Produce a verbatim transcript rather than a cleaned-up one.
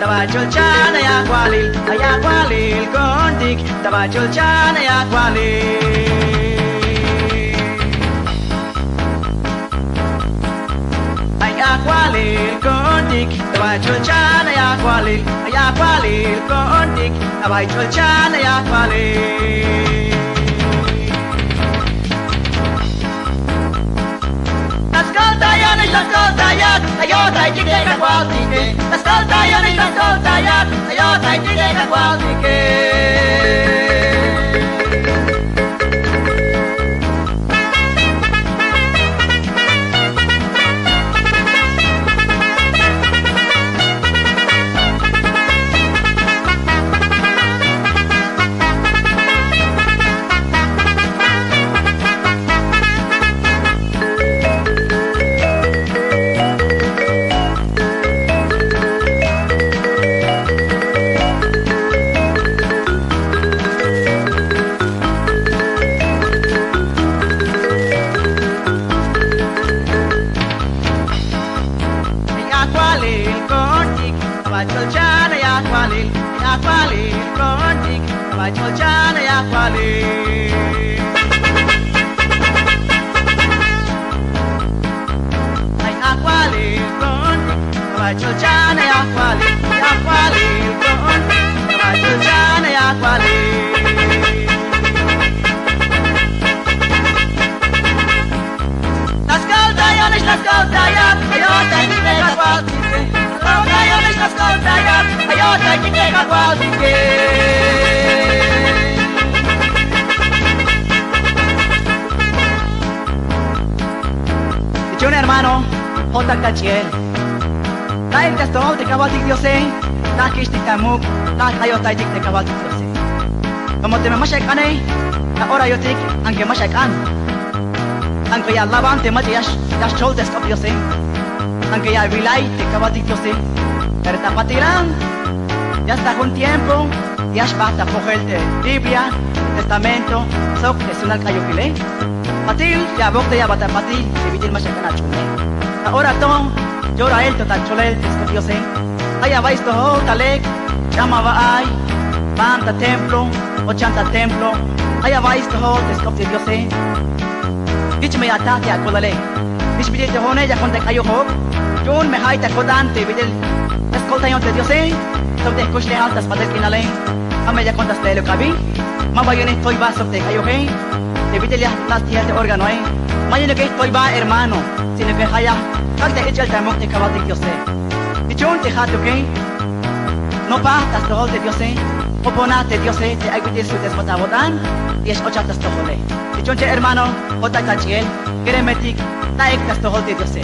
Ta bay cholchan ay ajwalil, ay ajwalil ku'untik. Ta bay cholchan ay ajwalil. Ay ajwalil ku'untik. Ta bay cholchan ay ajwalil, ay ajwalil ku'untik. Ta bay cholchan ay ajwalil. La skoltayanix, la skoltayat, la yo'taytik te kajwaltike. La skoltayanix, la skoltayat, la yo'taytik te kajwaltike. Ay ajwalil ku'untik, ta bay cholchan ay ajwalil. Ay ajwalil ku'untik, ta bay cholchan ay ajwalil. Ay ajwalil ku'untik, ta bay cholchan ay ajwalil. Ay ajwalil ku'untik, ta bay cholchan ay ajwalil. La skoltayanix, la skoltayat, la yo'taytik te kajwaltike. La skoltayanix, la skoltayat, la yo'taytik te kajwaltike. Jich yu'un hermano, jo'tak ta ch'iel. Lajik ta stojol te kajwaltik Diose, lajkixtik ta muk', lajk' la yo'taytik te kajwaltik Diose. Como teme ma xak'ane, ta orayotik, aunque ma xak'an. Aunque ya alaban te mach'a ya x-, ya xchol te sk'op Diose. Aunque ya awilay te kajwaltik Diose. Pero ta patilan, ya sta jun tiempo, ya xbajt ta pojel te Biblia, Testamento, sok te sunal k'ayojile. Patil, ya awokteyabat ta patil te bit'il ma xak'an ach'unej. Ta ora to, yorail to ta cholel te sk'op Diose. Ay awa'iy stojol ta lek, ch'am awa'ay, pan ta templo, ochan ta templo. Ay awa'iy stojol te sk'op te Diose. Jich me ya ataj te akolale. Jich bit'il te jo'one yakon ta k'ayojob. Yu'un me ja'ix ta ko'tan te bit'il ya skoltayon te Diose, sok te jkuxlejal ta spatal k'inale. Ja' me yakon ta sle'eluk abi. Ma ba yu'unix jtoyba sok te k'ayoje, te bit'il ya jta' stijel te órganoe. Ma yu'unukix jtoyba hermano, sino que ja' ya jk'ak' ta ich'el ta muk' te kajwaltik Diose. Jich yu'un te ja'atuke, nopa ta stojol te Diose, jopona te Diose te ay bit'il sujt' sba ta awo'tan, y ya x-ochan ta stojole. Jich yu'un che hermano, jo'tak ta ch'iel, keremetik, lajik ta stojol te Diose.